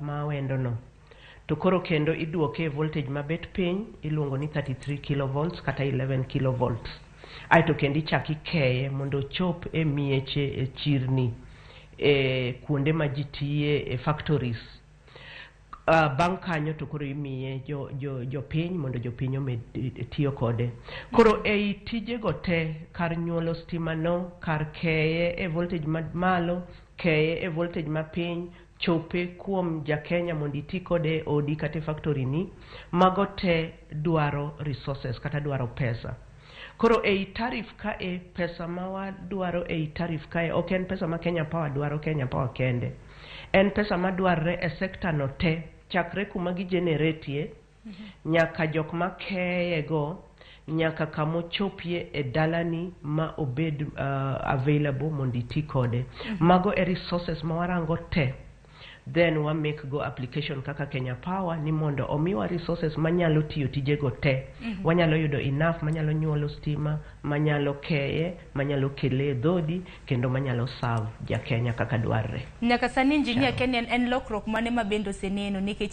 ma Awendo no. To koro kendo iduoke e voltage mabet piny, iluongo ni 33 kilovolts kata 11 kilovolts. Aeto kendo ichak ikeye mondo ochop e mieche, e chirni, e kuonde ma ji tiye, e factories. Bang' kanyo to koro imiye jopiny mondo jopiny omed tiyo kode. Koro ei tijego te, kar nyuolo stima no, kar keye e voltage malo, keye e voltage mapiny, chope kuom jakenya mondo iti kode e odi kata e factory ni, mago te dwaro resources kata dwaro pesa. Koro ei tariff kae, pesa ma wadwaro ei tariff kae ok en pesa ma Kenya Power dwaro Kenya Power kende. En pesa madwarre e sector no te, chakre kuma gi generate nyaka jok ma keye go, nyaka kamochopie e dalani ma obed available mondo iti kode. Mago e resources ma warango te. Then wa make go application kaka Kenya Power ni mondo omiwa resources manyalo tiyo tijego te. Wanyalo yudo enough manyalo nyuolo stima, manyalo keye, manyalo kele e dhodi, kendo manyalo serve ja Kenya kaka dwarre. Nyaka sani, Engineer Ken, en lokruok mane ma bende oseneno nikech